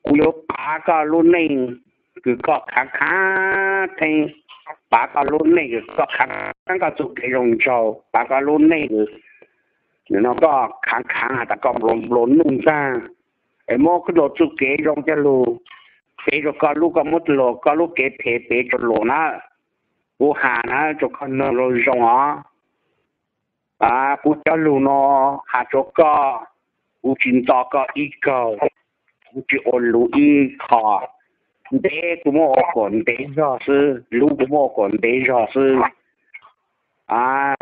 Kuv yuav pav koj lub neej kws koj khaav khaav theeb, pav koj lub neej kws koj khaav, koj txuj kev zoo nraug, pav koj lub neej kws koj khaav khaav has tas koj nplua nuj ntag, es muab koj txuj kev zoo coj lug pem rua koj lub, koj muab koj lub kev phem pem rua luas na. Kuv has na rua koj noog zoo zoo os. Kuv cov lug nuav has rua koj, kuv tsis ntxo koj ib kaug, kuv tsis ua luv ib qho. Ntev kuv muab ua kom ntev zog xwb, luv kuv muab ua kom ntev zog xwb.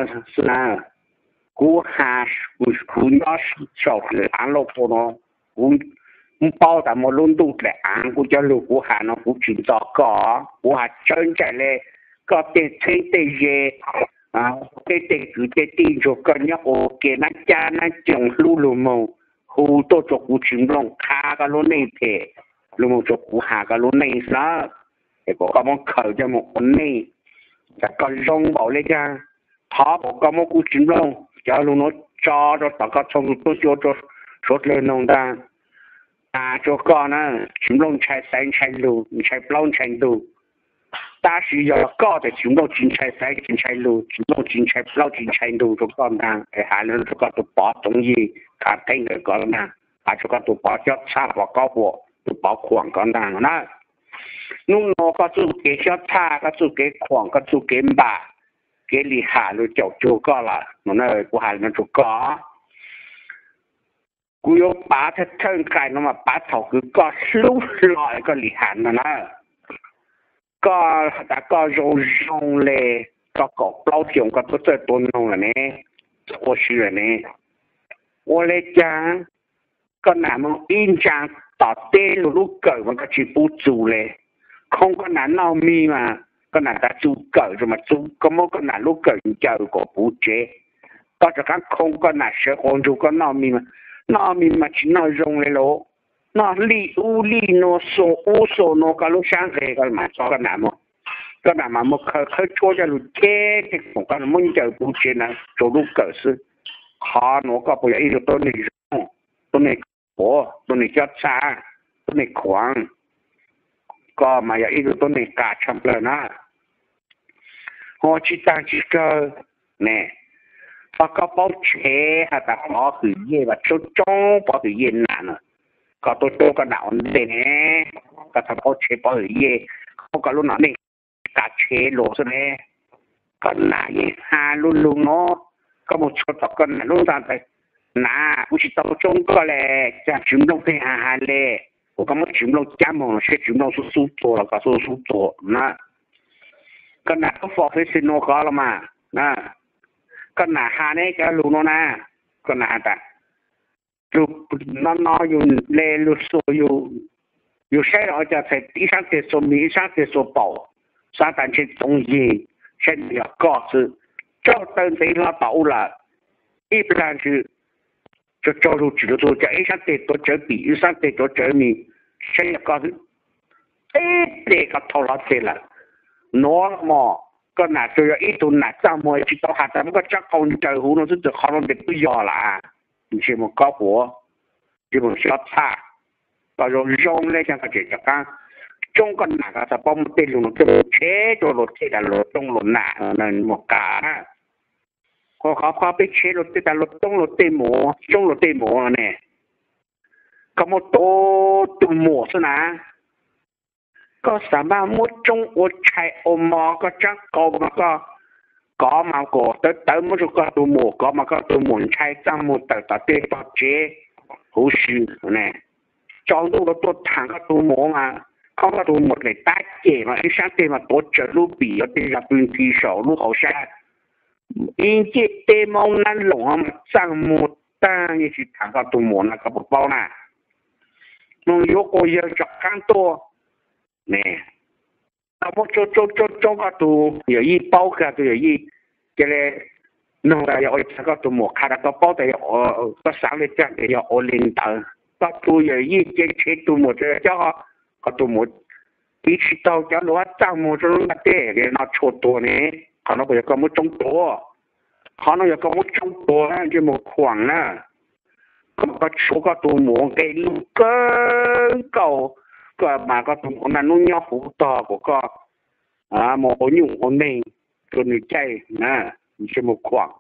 Xwb na, kuv has, kuv nyob saum dlaim aav lauj kaub nuav, kuv paub tas muaj lub ntuj dlaim aav, kuv cov lug kuv has no kuv tsis ntxo koj, kuv has tsawv ntsais le koj tej txheeb tej ze, tej tej kwv tej tij nrug koj nyob ua ke nab cab nab coog hlub lug moog, hu tuaj rua kuv Tsis Nplooj qha koj lub neej phem, lug moog rua kuv has koj lub neej xwb na. Es kom koj muab khaws coj moog ua neej, tas koj zoo npaum le caag, thov kom koj muab kuv Tsis Nplooj cov lug nuav tso rua tom koj txhua tug tub cua rua suav dlawg noog ntag. Tas rua koj na, Tsis Nplooj ntshai xaiv ntshai lug, ntshai plaub ntshai ntug. Tab sis yog koj tas Tsis Nplooj tsis ntshai xaiv tsis ntshai lug, Tsis Nplooj tsis ntshai plaub tsis ntshai ntug rua koj ntag. Es has rua koj tug pov Txoov Yig, has theeb ntawm koj ntag, has rua koj tug pov Xyob Txhaj, pov Kaub Huam, tug pov Khuam koj ntag no na. Nub nua koj txuj kev Xyob Txhaj, koj txuj kev Khuam, koj txuj kev npam, kev lim ham lug caum cuag koj lawm no na, kuv has le nuav rua koj. Kuv yuav pav thawj thawj nqai no mas pav thaum kws koj hlub hlo es koj lim ham no na. Koj has tas koj zoo zoo le, koj kaum plaub xyoos koj tub txawj tua noog lawm ne, txawj ua si lawm ne. Ua le caag koj nam moog ib ntsaa tom teb lug lub kawm mas koj tsis pub txug le. Khoo koj nam noj mis mas koj nam tas txug kawm rua mas txug, koj muab koj nam lub kawm ncaws kom puv tsev. Koj rov qaab khoo koj nam sawv quas nrug koj noj mis mas, noj mis mas tsis noj zoo le lauj. Noj lij ub lij nuav, xuas ub xuas nuav, koj lub sab nqe koj mam txov koj nam moog. Koj nam mas muab khawb khawb tshuab coj lug ceb tej khoom koj muab ncaws puv tsev na rua lub kawm xwb. Qhov nuav koj puas yog ib tug tuab neeg zoo, tuab neeg Khuam, tuab neeg Xyob Txhaj, tuab neeg Khuam? Koj mas yog ib tug tuab neeg qas tshaj plawg na. Ho tsis taag tsis kawg ne, txog koj paub tshev has tas Pov Hwm Yej mas tsoob tsoob Pov Hwm Yej nam na, koj tuaj tsoob koj nam ua ntej ne, koj txog paub tshev Pov Hwm Yej, koj lub nom neej qas tshev luas xwb ne. Koj nam yeej has lug lug nuav, koj moog txhua tom koj nam lub ntxa tas, nam, kuv tsis tau tsoob koj le, caag Tsis Nplooj pheej has has le, kuas koj muab Tsis Nplooj cab moog los seb Tsis Nplooj xub xub txuas los koj xub xub txuas na. Koj nam tub fom fej xi nuav koj los mas, koj nam has ne cov lug nuav na, koj nam has tas lug no no yug le lug xuas, yug saib los ua cas txhais ib sab teg xuas mis ib sab teg xuas paum, xav tas ntshe Txoov Yig, saib yog koj xwb, tsaug taw ntev hlo tom u lawm, ib plag ntsis tsaug lug tsim lug tug cas ib sab teg tuav tsawv pim ib sab teg tuav tsawv mis, saib yog koj xwb, teb tes koj thau hlo teg lawm. Nuav mog, koj nam tsuas yog ib tug nam txaj muag tsis tau has tas muab koj tsab qau ncaws huv no xwb, qhov nuav ntes tub yog lawm. Ntsej muag Kaub Huam, ntsej muag Xyob Txhaj, koj zoo zoo le caag koj tseem rov qaab tsoob koj nam, koj txhaj paub muab tej lug nuav coj tshev rua luag tej tas luag tsoob luag nam, muag qas na. Qhov qhov peb tshev luag tej tas luag tsoob luag tej muam, tsoob luag tej muam ne, koj muab tua tug muam xwb na. Koj xav mas muab tsoob ua tshais ua mov, koj tsab qau mas koj kov mas kom tawv tawv muab rua koj tug muam kov mas koj tug muam ntshai txaj muag tawm tom tej pog tsev huv si ne. Tsaus ntuj los tuaj thaam koj tug muam mas, koj tug muam dlaim tab cem mas ib sab teg mas tuav tsawv lub pim, yuav tej zag pw nthi saum lub hauv sab, ib ncej teb maub nab loos mas txaj muag taag, yeej tsis thaam koj tug muam na, koj puas paub na? Moog yuav quas yawg rov qaab tuaj ne, koj muab tsoob tsoob tsoob koj tug yawm yij, paub kag tug yawm yij, ca le noog tas yog ua cas koj tug muam qha tas koj paub tas, koj xaav le caag tas yog ua le ntawd. Koj tug yawm yij cia tshev tug muam tas yog coj koj tug muam, tiv tsis taug cov lug hab txaj muag rua lub ntiaj teb no tshuaj tuag ne. Qhov no puas yog koj muab tsoob tuag? Qhov no yog koj muab tsoob tuag na, ntsej muag khuam na. Koj mas koj tshuav koj tus muam nqe lug kawg nkaus, koj mas koj tus muam naj nub nyob huv tog kuas koj mus ua nyuj ua neeg rua nwg caij na, ntsej muag khuam.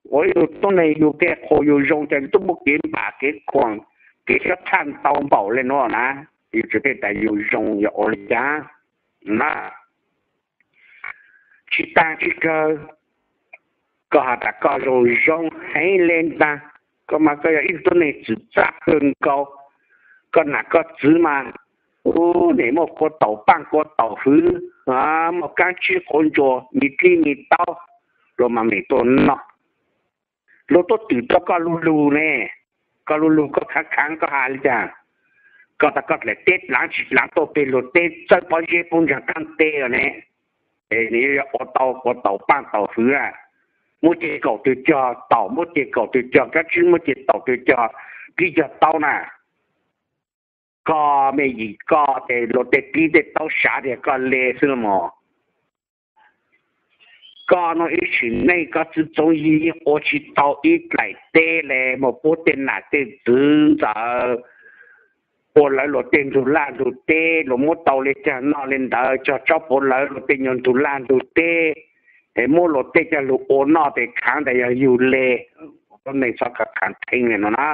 Ua ib tug tuab neeg yug tej qhua yug zoo ces tub muab kev npam kev khuam, kev sab thaj ntau npaum le nuav na, yug tsi tej tas yug zoo yog ua le caag na. Tsi taag tsi kawg, koj has tas koj zoo zoo heev le ntaag, koj mas koj yog ib tug tuab neeg txwm txaj kawg nkaus. Koj nam koj txwv mas, ub, nim muaj kua taum paaj kua taum hwv, muaj kaab tsib quav ntsuas, me dlib me taub, luag mas mem tuaj noj. Luag tuaj twm rau koj lu lug ne, koj lu lug koj khaav khaav koj has le caag? Koj tas koj dlaim teb dlaav tsi dlaav tuaj peg luag teb txawb pob zeb poob ntsag taab teb os ne. Es nws yuav ua tau kua taum paaj taum hwv a, muab ceg kaum tug cog taum, muab ceg kaum tug cog kaab tsib, muab ceg taum tug cog dlib cog taub na. Koj mej yim koj tes luag tej dlib tej taub sav tias koj le xwb los mas. Koj nuav ib sim neej koj txwv txoov yig yeej ua tsi tau ib dlaim teb le, mus puab tej nam tej txwv ntxawm, ua lawv luag tej ntug laj ntug teb, luag muab tau le caag noj le ntawd, cog tsob puav lawv luag tej nyuag ntug laj ntug teb, es muab luag tej coj lug ua noj tes khaav tas yog yug le. Tuab neeg txhob khav khav theeb le nuav na.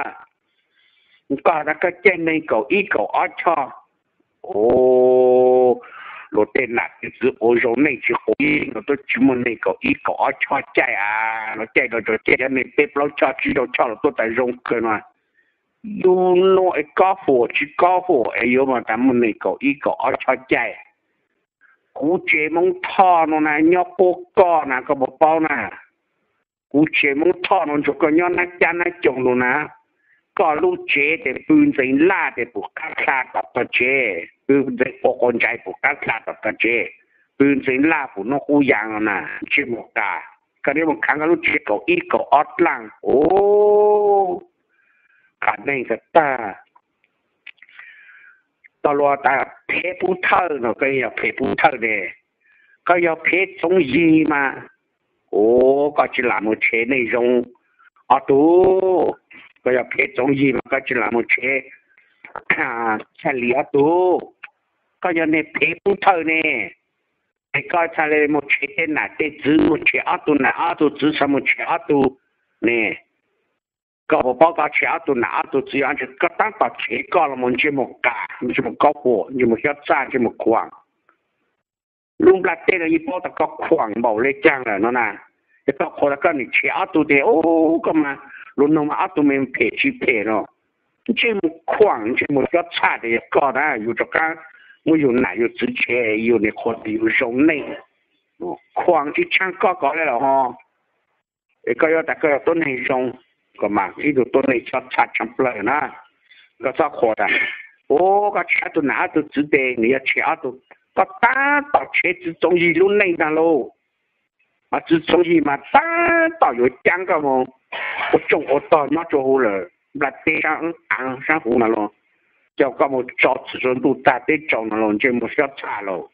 Koj has tas koj caij neeg kaum ib kaum ob choj, luag tej nam tej txwv quav zoo neej tsi quav yeej, luag tub tsi muaj neeg kaum ib kaum ob choj caij a, luag caij rau caij cov neeg peb plaub choj tsib rau choj luag tuab tas zoo kawg no. Yug nuav es kob huam tsi kob huam es yuav mas tas muaj neeg kaum ib kaum ob choj caij. Kuv tsev Moob Thoj nuav na nyob puab koj na koj puas paub na. Kuv tsev Moob Thoj nuav ntsuag koj nyob nab cab nab coog lug na. Koj lub tsev tes pw ntxeev laj tes pum qab dlha tom tog tsev, pw ntxeev ua quas ntsais pum qab dlha tom tog tsev, pw ntxeev laj pum nub qub yaav no na, ntsej muag qas. Koj neb mus khaav koj lub tsev kaum ib kaum ob dlaaj, ov, qas neeg tag tag. Tog luag tas phev pub thawj no, koj yog phev pub thawj ne, koj yog phev txoov yig mas, ov, koj tsi lam mus tshev neej zoo ob tug. Koj yog phev txoov yig mas koj tsi lam mus tshev txhaj li ob tug. Koj yog neeg phev pub thawj ne, es koj txhaj le mus tshev tej nam tej txwv, mus tshev ob tug nam ob tug txwv, txhaj mus tshev ob tug ne. Koj puas paub koj tshev ob tug nam ob tug txwv yog ntsis koj taab tom tshev koj los mus ntsej muag qas, ntsej muag kob huam, ntsej muag xyob txaj, ntsej muag khuam. Lub nplaj teb no yeej paub tas koj khuam npaum le caag lawm no na. Es koj qhuas tas koj nim tshev ob tug tes, ov, koj mas lug noog mas ob tug me phem tsi phem no. Ntsej muag khuam ntsej muag xyob txaj tes yog koj na, yug rov qaab muab yug nam yug txwv tshev, yug nim qhuas tas yug zoo neej. Khuam tsi tshaaj koj kov le los ho. Es koj yuav tas koj yog tuab neeg zoo, koj mas ib tug tuab neeg xyob txaj tshaaj plawg na. Koj txhob qhuas tas, ov, koj tshev ob tug nam ob tug txwv tes nws yog tshev ob tug. Koj taab tom tshev txwv txoov yig lub neej ntaag lauj. Mas txwv txoov yig mas taab tom yuav caab koj mus ua tsooj ua tog nyob rua huv lawm, nplaj teb saab aav saab huv no los, coj koj mus tso txim rua ntuj tag teb tsaus no los ntsej muag xyob txaj lauj.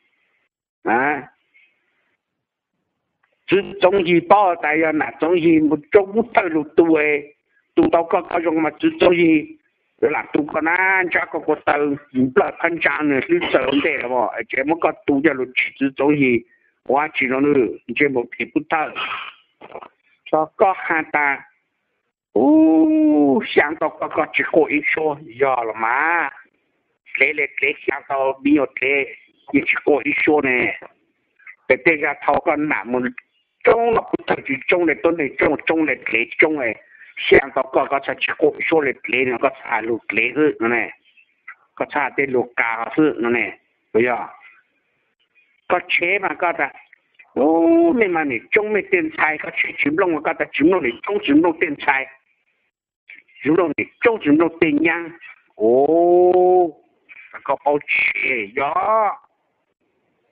Txwv txoov yig paub tas yog nam txoov yig mus rau pub thawj lug tu, tu tau koj koj zoo mas txwv txoov yig yuav lam tu koj na, ntsab koj kua taw, nplawm phab ntsa nws hlwb txawm ua ntej los es tseem muab koj tu coj lug tshev txwv txoov yig ua dlaab tsi no, ntsej muag phem pub thawj. Txog koj has tas, ub, xyaa tau koj koj tsis quaj ib suab yog los mas. Dlev le dlev, xyaa tau me nyuam dlev yeej tsis quaj ib suab ne. Tes tej zag thaus koj nam mus tsoob los pub thawj tsis tsoob le tuab neeg tsoob, tsoob le dlev tsoob, xyaa tau koj koj txhaj tsis quaj ib suab le dlev no, koj txhaj has lug dlev xwb no ne. Koj txhaj has tej lug qas xwb no ne. Puas yog? Koj tshev mas koj tas, ub, mej mas nim tsoob mej tej ntxhais, koj tshev tsis nplooj mas koj tas tsis nplooj, nim tsoob tsis nplooj tej ntxhais, tsis nplooj nim tsoob tsis nplooj tej nyab. Ov, koj paub tshev yog,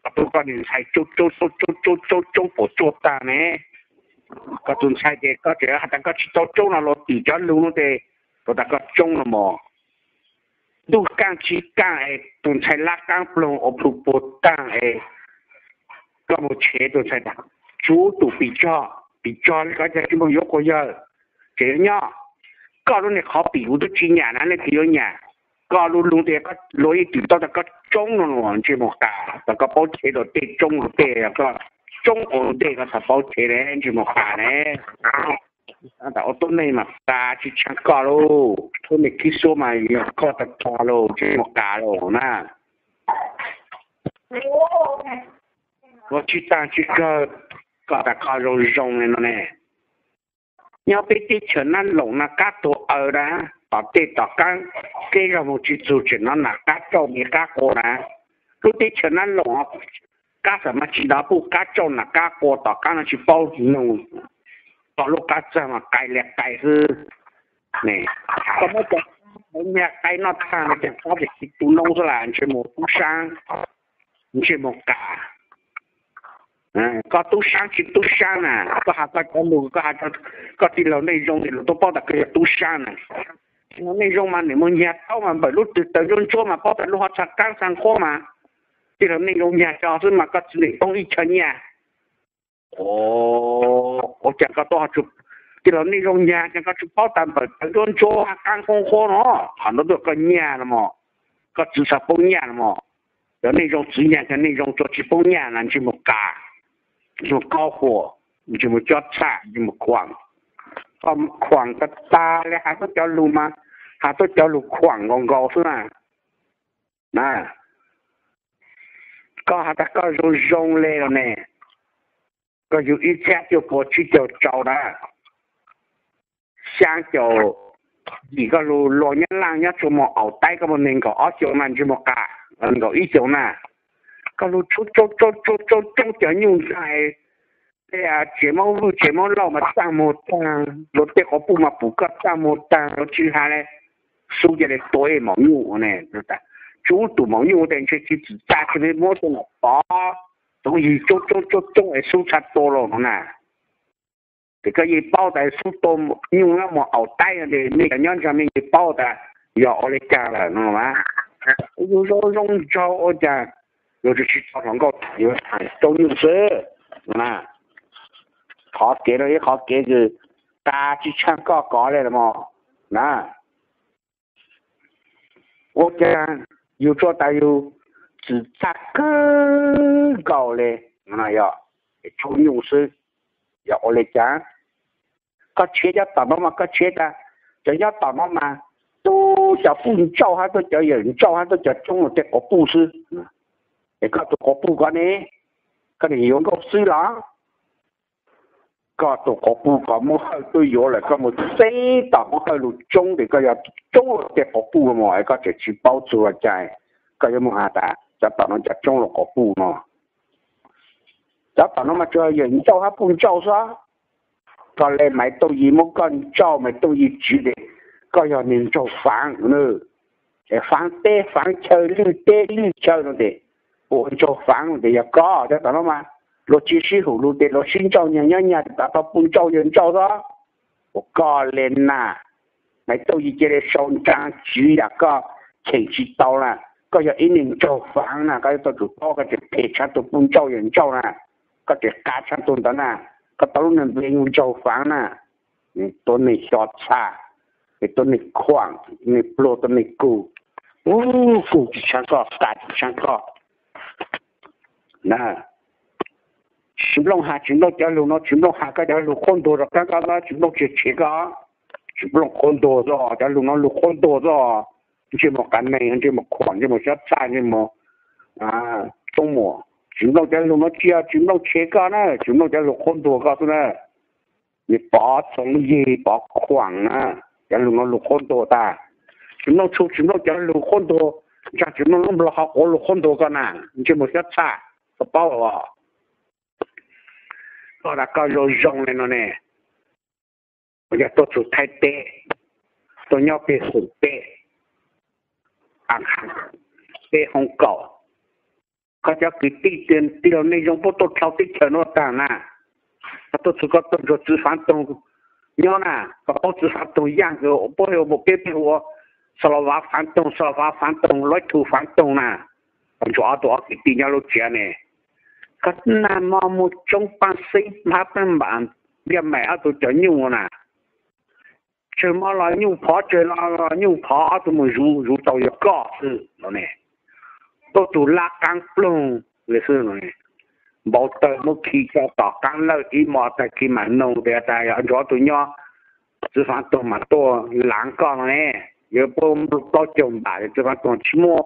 koj tub koj niag ntxhais tsoob tsoob tsoob tsoob tsoob tsoob tsoob puas tsuaj taag ne. Koj tus ntxhais ces koj tseem has tas koj tsis tau tsoob no los twm cov lug no tes, puas tas koj tsoob no mog. Ntuj kaaj tsib kaaj es tus ntxhais lab qaab ploog ua plhu puag taag es koj mus tshev tus ntxhais tas, tsuv tus pim tsog, pim tsog le koj cag tsis nplooj yuav quas yawg, tseem yuav nyob. Koj lub niag qhov pim kuv twb tsis nyam na, leej twg yuav nyam? Koj lub lug tias koj luag ib twm tau tas koj tsoob no los ntsej muag qas, tas koj paub chev rau tej tsoob rau tej, koj tsoob ua ntej koj txhaj paub chev ne, ntsej muag qas ne. Ua tub neeg mas qas tsis tshaaj koj lauj, tub neeg khib suab mas yog koj tag tag lauj, ntsej muag qas lauj na. Ua tsis taag tsis kawg, koj tas koj zoo zoo li no ne. Nyob peb teb chaws Nab Loos no qab tuag aws na, tom tej tom qaab, peb zog moog tsis txug tseem nov nam qab tsauj me qab qua na. Lub teb chaws Nab Loos qab xam mas tsis nov puj qab tsauj nam qab qua, tom qaab no tsis paub noog, tom lub qab txag mas qais li qais xwb. Koj muab cov nyag qais noj tag no ces qab tsis tu noob xwb las, ntsej muag tub saab, ntsej muag qas. Koj tub saab tsis tub saab na, koj has koj cov lug, koj has, koj tij laug Neej Zoo ces luag tub paub tas koj yog tub saab na. Tij laug Neej Zoo mas nwg moog nyag taub mas npawm lub twg taws ntsuab ntsuab mas paub tas lub hov txha qaab txha nqhuab mas. Tij laug Neej Zoo nyag xwb mas koj txiv neej poob ib chaw nyaj. Ua cas koj tub, tij laug Neej Zoo nyag ces koj tsis paub tas npawm taws ntsuab ntsuab qaab nqhuab nqhuab no, qhov ntawd tuaj koj nyaj los mas, koj txiv txha poob nyaj los mas. Cov Neej Zoo txiv nyag cov Neej Zoo tsuas tsis poob nyaj na, ntsej muag qas, ntsej muag kaub huam, ntsej muag cob txhaj, ntsej muag khuam. Koj khuam tag tag li, has tuab cov lug mas, has tuab cov lug khuam nkaus nkaus xwb na. Na, koj has tas koj zoo zoo le los ne, koj yug ib txhiab cuaj puas tsib caug rau na, xyaa caum yim koj lug luag Nyab Laaj nyob tsua moog Aum Taib, koj muaj neeg nkaum ob xyoos na, ntsej muag qas, nkaum ib xyoos na, koj lug tsoob tsoob tsoob tsoob cov nyuj ntxhais, tej tsev Moob Vwj tsev Moob Lauj mas txaj muag taag, luag tej quas puj mas pum koj txaj muag taag, luag tsis has le, xub ca le tua ib maum nyuj ne. Tsoob tus maum nyuj tes ntshe tsis txim txaj, tsis muab tua nam pov, tov yig tsoob tsoob tsoob tsoob es xub txha tua los no na. Ces koj yeej paub tas xub tua nyuj nyob moog Aum Taib, mej cov nyob nraag mej yeej paub tas yog ua le caag lawm no. Yug zoo zoo ntsaug ua cas yug tsis tau hluas nkauj tham, yug tham tsoob nyuj xwb. Qhov kev no ib qhov kev kws tas tsis tshaaj koj kov le los mas na. Ua cas yug tsuas tas yug txim txaj kawg nkaus le, yog tsoob nyuj xwb, yog ua le caag? Koj tshiav cov tom no mas koj tshiav tas, cov nyob tom no mas tub cov puj ntsauj hab tub cov yawm ntsauj hab tub cov tsoob luag tej quas puj xwb. Es koj tus quas puj kov ne, koj nim yuav nkauj xwb los? Koj tus quas puj kov Moob Hawj tub yuav lawm, koj mus txeeb tom Moob Hawj lug tsoob tes koj yog tsoob luag tej quas puj mas es koj tseem tsis paub txug los cas, koj yuav mus has tas cov tom no cov tsoob luag quas puj no. Cov tom no mas tsuas yawm ntsauj hab puj ntsauj xwb. Koj le Maiv Tooj Yig muab koj ntsauj, Maiv Tooj Yig tsiv tes koj yog neeg ntsauj faav, faav teb faav chaw, lwj teb lwj chaw no tes puj ntsauj faav tes yog koj. Cov tom no mas luag tsis sib hum lug tes luag sib ntsauj nyag nyob nyag tes tau puj ntsauj yawg ntsauj xwb. Ua koj le na, Maiv Tooj Yig cia li sau nra tsiv yam koj cheem tsis tau na. Koj yog ib neeg ntsauj faav na, koj yuav tau tsum paub koj tseem phem tshaj tug puj ntsauj yawg ntsauj na, koj tseem qas tshaj tug ntawd na. Koj tau lub npe hu ntsauj faav na, tuab neeg xyov txhaj, tuab neeg khuam, neeg pluag, tuab neeg kug, kug tsis tshaaj koj, qas tsis tshaaj koj. Tsis Nplooj has, Tsis Nplooj cov lug no, Tsis Nplooj has koj cov lug qhuab ntuag rau kab koj, Tsis Nplooj tsis tshev koj, Tsis Nplooj qhuab ntuag xwb, cov lug no lug qhuab ntuag xwb. Ntsej muag qas neeg, ntsej muag khuam, ntsej muag xyab txhaj, ntsej muag tsoob muas. Tsis Nplooj cov lug no tsis yog Tsis Nplooj tshev koj na, Tsis Nplooj cov lug qhuab ntuag koj xwb na. Yog Pov Txoov Yig, Pov Khuam na, cov lug no lug qhuab ntuag tag. Tsis Nplooj tshu Tsis Nplooj cov lug qhuab ntuag, ntsaag Tsis Nplooj lub nplog qhuav lug qhuab ntuag koj na, ntsej muag xyab txhaj, koj paub los? Koj tas koj zoo zoo le no ne, yog tuaj txug Thaib teb, tuaj nyob peg Xoom teb, peb Hoob Kaum, koj cov kwv tij tij laug Neej Zoo puab tuaj dlhau teb chaws nuav tag na, koj tuaj txug koj tuaj ntsuag txiv Faav Toog nyob na, koj paub txiv Faav Toog yaaj kws puab hu ua peb peb hu ua Xa Los Vav Faav Toog, Xa Los Vav Faav Toog, Loib Thu Faav Toog na, koj ntsuag ob tug ob kwv tij nyob lub tsev ne, koj nag mo muag tsoob paab xeeb hab paab npaam Npliaj Maim ob tug cov nyuj na. tsawg hmo los nyuj phov, tsawg hmo los nyuj phov, ob tug mus zuv, zuv tau yog koj xwb no ne. Tuaj tus laj qaab ploog li xwb no. Npau taws muab khi tso tom qaab lawj ib hmo tag kis mam noog tias tas yog ntsuav tus nyob Txwv Faav Tuag mas tuaj laav koj no ne. Yuav puab plaub caug npam, Txwv Faav Tuag tsis muaj,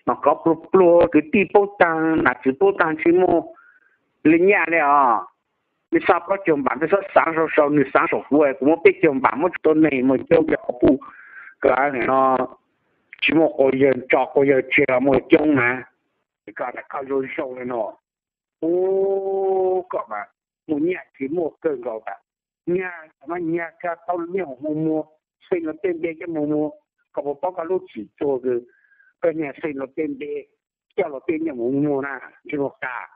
no kov pluag pluag, kwv tij poob taag, nam txiv poob taag, tsis muaj li nyaj li os. Mej xa plaub caug npam, mej xob xaav sau sau, nwg xaav saum kuv, kuv muab peb caug npam muab tso rau neeg muaj coob, cov quas puj kawg no tsis muaj quas yawg tso quas yawg tseg los muaj coob na. Koj zoo zoo li no, ub, koj mas muaj nyaj tsis muaj kawg nkaus tas, nyag mas nyag kag tau nyaj mus muag, xeem luag tej npe coj mus muag, koj puas paub koj lub txim tuag kws koj nyag xeem luag tej npe coj luag tej nyaj mus muag na, ntsej muag qas.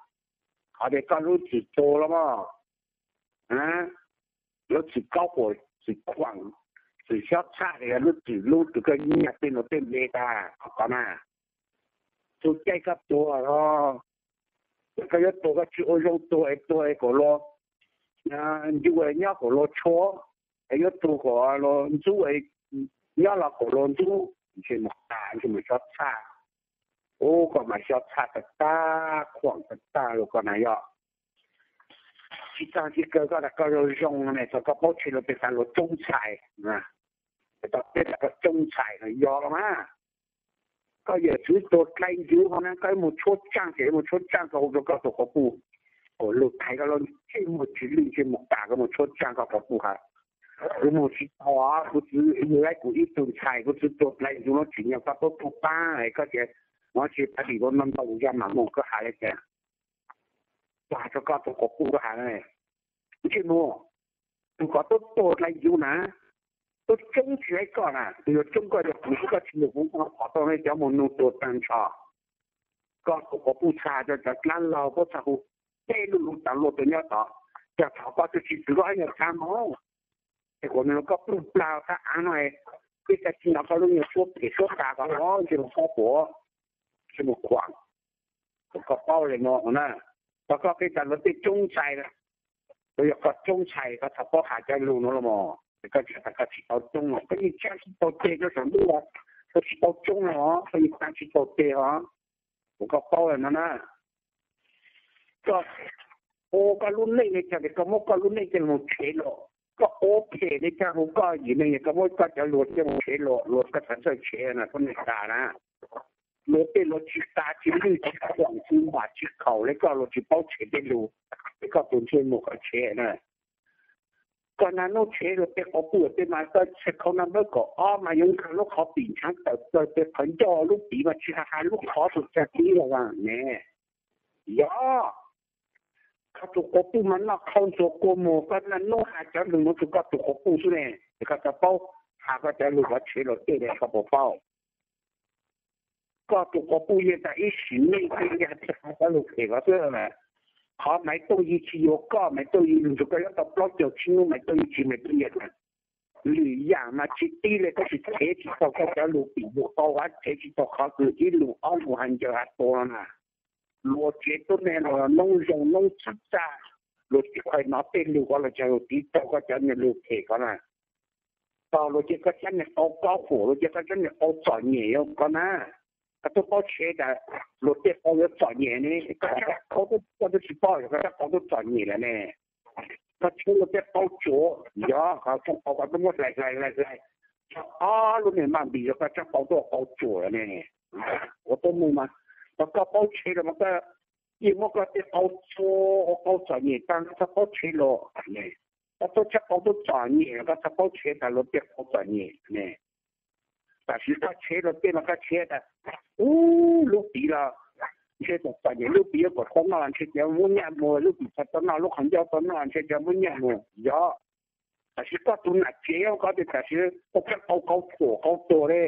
Qhov tias koj lub txim tuag los mas, lub txim kaub huam, txim khuam, txim xyob txhaj, yog lub txim lub kws koj nyag xeem luag tej npe tag qhov ko na. Txug caij koj tuag los, koj yuav tuag koj tsis ua zoo tuag es tuag es kom luag ncu es nyob kom luag tshuab, es yuav tuag kom luag ntxub es nyob los kom luag ntxub, ntsej muag qas, ntsej muag xyob txhaj. Ub, koj mas xyob txhaj tag tag, khuam tag tag lug koj na yog. Tsis tag tsis kawg koj tas koj zoo zoo ne, thaum koj paub tshev luag pes tas luag coob ntxhais, tau peb tas koj coob ntxhais no yog los mas. Koj yawm txwv tuag dlai ncuv hov na, koj yuav mus tshuab tsaaj ces yuav mus tshuab tsaaj koj hu rau koj tus quas puj, kom lug thaiv koj lub ntsej muag tsis lwj ntsej muag tas, koj mus tshuab tsaaj koj quas puj has, kuv mus tsis tau, kuv txwv yug laib kuv ib tug ntxhais, kuv txwv tuag dlai ncuv no tsim nyog koj tuaj tuaj paab es koj tias, ua tsis tas dim ua no ntau zag mam mus, koj has li cas? Koj has rau koj tus quas puj koj has, ntsej muag, tus koj tuaj tuag dlai ncuv na, tuaj coob tsis laib koj na, tus yuav coob koj yog kuv, koj tsis nug kuv, kuv qhov tau nej cov mus nug tuag tag nrho. Koj tus quas puj txhaj rau cov dlaab laug puab txhaj hu tej lub lug tas luaj tuaj nyob tod, cog thaum koj tub tsis txwv koj ib nyuag txhab mog, es kuas nws koj pluj plag thab aav no, peb cov tsis hnov koj lub nyuag suab phem suab tas koj los ntsej muag pob puas, ntsej muag khuam. Koj paub le no na, tau koj peb tas luag tej coob ntxhais, tau yog koj coob ntxhais koj txhaj paub has cov lug no los mas, es koj tsis tas koj tsis tau coob los koj yeej tsaab tsis tau teg rau saum ntuj los, koj tsis tau coob los koj yeej tsaab tsis tau teg os. Kuas koj paub le no na, koj ua koj lub neej le caag es koj muab koj lub neej coj mus tshev los, koj ua phem le caag hu koj yim neeg es koj muab koj cov luag coj mus tshev los, luag koj txhaj txawj tshev na, koj neeg tas na. Luag tej luag tsis tas tsis lwj tsis khuam tsis npam tsis khaum le koj, luag tsis paub tshev tej lug, es koj tus ntsej muag koj tshev na. Koj nag nub tshev luag tej quas puj tej mas koj txhaj khau naj npawb kaum ob mas yuav nkag lub qhov pim ntshaav tawm plawg tej qhov ncauj lub pim mas tsis has has lub qhov tus txag tib los ne. Yog koj tus quas puj mas noj qhau ntxuag kua muag, koj naj nub has cov lug nuav txug koj tus quas puj xwb ne, es koj txhaj paub has koj cov lug koj tshev luag tej le koj puas paub? Koj tus quas puj yeej tas ib sim neej yeej has cov lug phem koj xwb. Qhov Maiv Tooj Yig tsis yuav koj, Maiv Tooj Yig lug nrug koj nyob tau plaub caug tsib nub, Maiv Tooj Yig tsis, Maiv Tooj Yig tas lwm yaam mas tsis tib le, koj tsis tshev tsis tau koj cov lug pim lug qau, tshev tsis tau qhov kws ib lus ob lus has ncaws has tua no na. Luag tsev tuab neeg los noob zoo noob txhij txaj, luag tsis khuam nov tej lug koj los cog lug tiv tau koj cov niag lug phem koj na. Tog luag cia koj cov niag qau kaub huam, luag cia koj cov niag qau txom nyem yuav koj na. Koj tub paub tshev tas luag tej qau yuav txom nyem ne, koj tsab qau tub, koj tub tsis paub yog koj tsab qau tub txom nyem lawm ne. Koj tshev luag tej qau tsuav, yog koj tsab qau koj tub muab hlais hlais hlais hlais, tsab qau lub niag maj npis yog koj tsab qau tub ua qau tsuav lawm ne. Ua tuab neeg mas, tau koj paub tshev los mas koj yeej muab koj tej qau txua ua qau txom nyem tag, koj txhaj paub tshev los ne. Koj tub tsab qau tub txom nyem los koj txhaj paub tshev tas luag tej qau txom nyem ne. Tam sim koj tshev luag tej mas koj tshev tas, ub, lub pim los ntshe txom txom nyem, lub pim yuav kom tau noj los ntshe cov muab nyaj muag, lub pim txhaj tau noj, lub qhov ncauj tau noj ntshe cov muab nyaj muag, yog. Tam sim koj tus nam tsev koj tas sim koj tsab qau qau txhuam qau tuag le,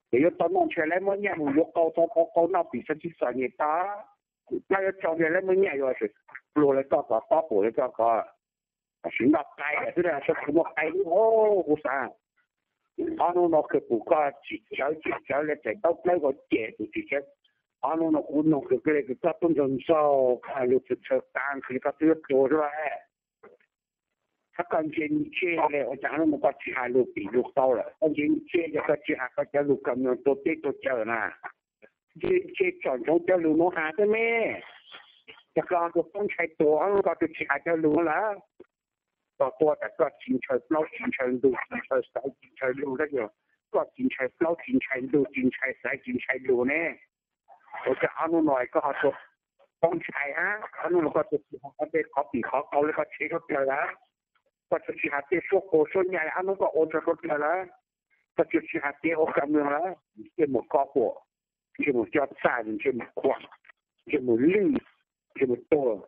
ces yuav tau noj ntshe lawv muab nyaj mus yuav qau tau qau qau noj pim txhaj tsis txom nyem tag. Plab yuav tsau ntshe lawv muab nyaj yuav pluag le koj ko, tob pum le koj ko. Tam sim noj qai xwb, tsis muaj qai lub, kuv xav. Ob hnub no kawg pum koj tsis tsawv tsis tsawv le, txais taub dlawb ko cem tus tsis tsawv. Ob hnub no kuv noog kawg le kws koj tub ntsaug ntsaug, koj lug txhaws txhaws tas kws koj twb yuav tuag xwb lauj. Koj ntse ntse le ua cas ob hnub no koj tsis hais lus pim lus qau lawm? Koj ntse ntse ces koj tsis hais koj cov lus kam nyoos tua teb tua chaw na. Ntse ntse tsom ntsoov cov lus nuav has xwb me. Yog koj tus poob ntshai tuag ob hnub koj tsis hais cov lus lawm. Koj tuag tas koj tsis ntshaw plaub tsis ntshaw ntug tsis ntshaw xaiv tsis ntshaw lug tab sis koj tsis ntshaw plaub tsis ntshaw ntug tsis ntshaw xaiv tsis ntshaw lug ne. Ua cas ob hnub no koj ho tuag poob ntshai hab? Ob hnub no koj tuag tsis hais koj tej qhov pim qhov qau le koj tshev suav dlawg lawm. Koj tsuas tsis hais tej suab quas suab nyas le ob hnub koj ua tso suav dlawg lawm. Koj tsuas tsis hais tej ua kam nyoos lawm, ntsej muag kob puam, ntsej muag cob txaj, ntsej muag khuam, ntsej muag lwj, ntsej muag tuag.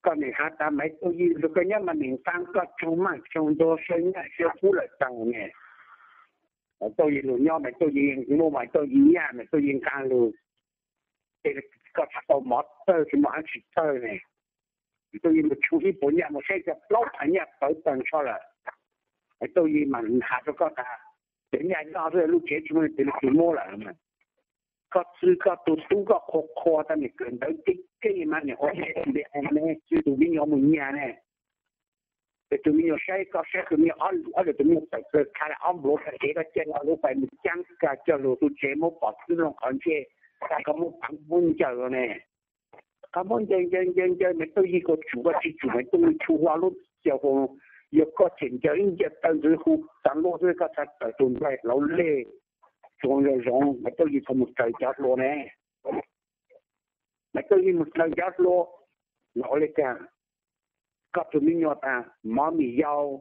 Koj nim has tas Maiv Tauj Yig lug koj nyob mas nim nqaa koj tsoog maj tsoog ntuag saw nyaj saw kub lawm taag ne. Maiv Tauj Yig lug nyob, Maiv Tauj Yig muaj Maiv Tauj Yig nyaj, Maiv Tauj Yig nqaa lug, ces koj tsis tau mov tawg tsis muaj dlaab tsi tawg ne. Maiv Tauj Yig mus tshuj ib puas nyaj mus saib cov plaub phaav nyaj pawv taag nrho lawm. Maiv Tauj Yig mas has rua koj tas cov nyaj nyob xwb, lub tsev tsis muaj leej twg muab lawm. Koj txwv koj tug tub koj qhua qhua tau nim kawm ntawv kev kev mas nim ua txwv tus me nyuam mus nyag ne. Ces tus me nyuam saib koj saib tus me nyuam ob lwm tus me nyuam tawm plaws khav le ob npluav kag kev koj caij lub pais mus caab kag cog lug tug tsev muab pom txwb loo qhov ntsej, koj muab paav muab ncaws ne. Koj muab ncaws ncaws ncaws ncaws Maiv Tauj Yig koj tsum koj tsis tsum Maiv Tauj Yig tshu hlo lub xyaw hu, yog koj tseem ncaws ib ncaws taw ntxwv hu xaav luaj xwb koj txhaj tawm tug nplaig hlauv leg. Tsuas zoo zoo Maiv Tauj Yig txhob mus raws cov hluas ne. Maiv Tauj Yig mus raws cov hluas los ua le caag? Koj tug me nyuam tas Mov Mim Yau,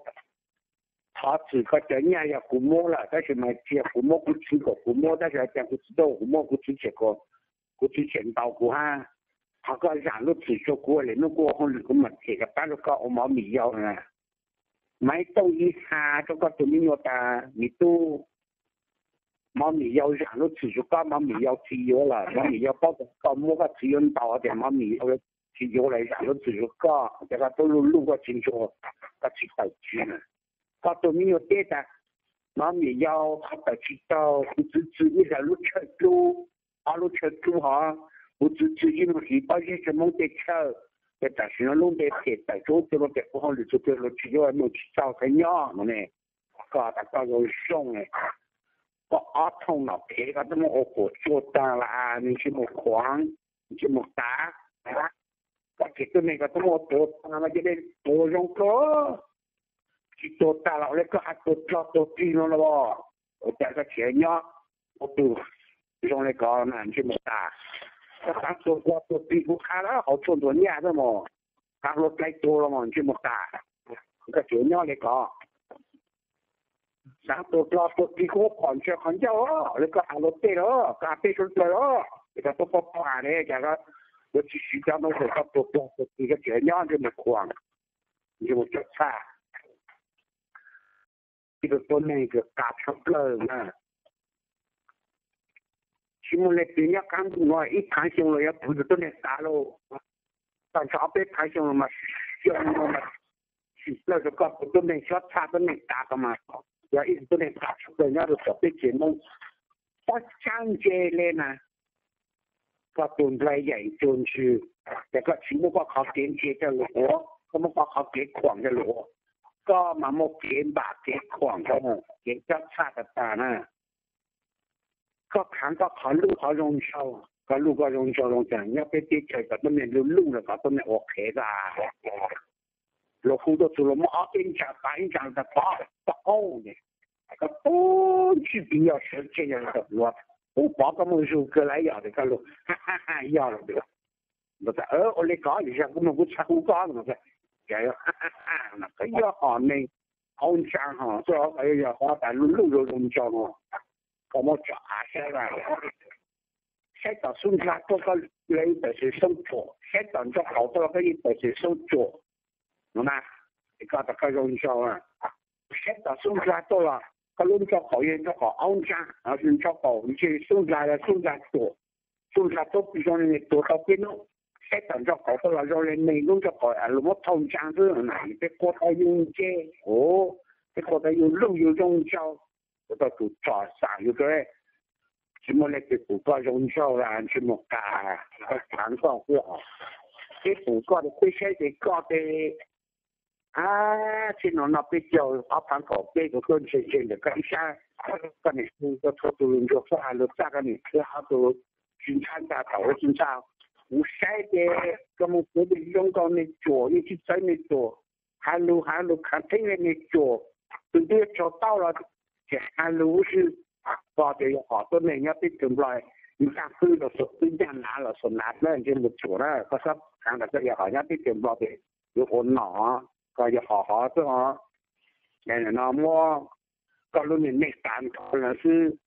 thov txim koj cov nyaj yog kuv muab lawm tab sis mas tsis yog kuv muab, kuv txwv kom kuv muab tab sis hais tias kuv txwv tau kuv muab, kuv txwv tshem, kuv txwv tshem ntaus kuv hab. Thov koj zaam lub txim rua kuv, lwm hnub kuv ua hauj lwm kuv mam them rov qaab rua koj ua Mov Mim Yau na. Maiv Tauj Yig has rua koj tug me nyuam tas me tub, Mov Mim Yau zaam lub txim rua koj, Mov Mim Yau tsis yuav lawm, Mov Mim Yau paub tas koj muab koj txwv yuav ntaus tias Mov Mim Yau tsis yuav lawm, zaam lub txim rua koj, ces koj tub luj luj koj tsis ntsuag, koj tsis tawm tsam na. Koj tug me nyuam teb tas Mov Mim Yau tawm tsis taug, kuv txwv txwv ib zaug lub tshaw dlub, ob lub tshaw dlub hov, kuv txwv txwv ib lub hliv pob zeb tsua Moob tej tshaw, ces tam sim no lub npe phem tawm tsua ub tsua luag pem kuv hauj lwm txhua tus luag tsis yuav muaj tsis txaus khav nyob no ne. Koj tas koj zoo zoo, koj ob thooj nom phem koj twb muab ua puam tsuaj taag lawm, ntsej muag khuam, ntsej muag qav, koj tsev tuab neeg koj twb muab ua puam taag los cia li tuag zoo dlua, tsis tuag taag los ua le koj has tuag dlog tuag plig no los. Ua cas koj tseem nyob ua tug zoo le koj na ntsej muag tas? Koj xaav tuag dlog tuag plig kuv qha lawm hauv tshuaj ntxuav nyaj xwb mog, qha hlua dlai tuag los mog ntsej muag tas. Koj tseem nyob le koj xaav tuag dlog tuag plig kuv muab phom ntsaws qhov ncauj le koj has luag tej los, koj has peb suav dlawg los, es koj tub paub paub has le cas koj yuav tsis siv cov ntoo xwm koj tuag dlog tuag plig koj tseem nyob ntsej muag khuam, ntsej muag cob txhaj. Ib tug tuab neeg kws qav tshaj plawg na. Tsis muaj leej twg nyob qaab ntuj nuav ib thaav xyoo los yuav pum tug tuab neeg qav lauj. Tag nrho ob peb thaav xyoo los mas, xyoo no mas sim plawg rua koj tug tuab neeg cob txhaj tuab neeg qav ko mas yog ib tug tuab neeg qav tshaj plawg nyob rua tom peb tsev Moob. Pob tsab ntse le na, koj tus nplaig yaim cuag ntswg, ces koj tsis muab koj qhov kev ntse coj lug ua, koj muab koj qhov kev khuam coj lug ua, koj mas muaj kev npam kev khuam, kev cob txhaj tag tag na. Koj khaav koj qhov luj qhov zoo nraug, koj luj koj zoo nraug zoo caag nyob peb teb chaws kom tuab neeg luj luj los kom tuab neeg ua qhev tag. Luag hu tuaj txug luag muab ob peb ntsaa pab ib ntsaa tas pov koj qaug, koj tub ntsib tig yog sawv tseg yog luag hu pov koj muaj zug kawg lawm yog koj lug yog lawm. Ua le koj zag kuv mloog kuv txhaj hu koj, koj yog hom neeg aub ntsaa hos yog qhov tas luj luj zoo zoo nraug no, koj muab tsom av saib, saib tom xub ndlag tuaj koj yeej tawm xwm xoob tsuam, saib tom ntsoog qaum tuaj los koj yeej tawm xwm xoob tsuam no na. Es koj tas koj zoo nraug, saib tom xub ndlag tuaj los koj lub ntsoog qaum yog ntsoog qaum aub ntsaa, ntsoog qaum ntseg xub ndlag, xub ndlag tsuam, xub ndlag tuab zoo le neeg tuag tau peb hnub, saib tom ntsoog qaum tuaj los zoo le neeg lub ntsoog qaum luag muab thauj ntsaa xwb. Peb quaj tau yug ntse, peb quaj tau yug luj yug zoo nraug, ua tau tus tsom xam yug rau. Tsis muaj leej twg pum koj zoo nraug los ntsej muag tas, koj khaav koj xwb os. Peb pum koj, peb saib tes koj tes Ab, txij no no peb caug ob phav kaum peb kuv tuaj ntshe ntshe ntawm koj ib sab, koj niam txhua tus ntsuag txhob hais lus txaj, koj niam txhua tus tsis ntshai ntag, thaum ub tsis ntshai. Kuv saib ces koj mus kuv twb zoo nkaus me tsuam, yeej tsis txawv me tsuam, hais lus hais lus khav theeb li me tsuam, tus twb tsaug tauj los tseem hais lus ub sib, koj tias yog hom tuab neeg nyob teb chaws Nplog, ncaj qwb los xaus qwb, ncaj nav los xaus nav, ntsej muag tsuam na, koj txhob khav ntawd, koj yog hom nyob teb chaws Nplog ces yuav ua nom, koj yog hom hov xwb os. No muab koj lub niag neej tas nrho lawm xwb,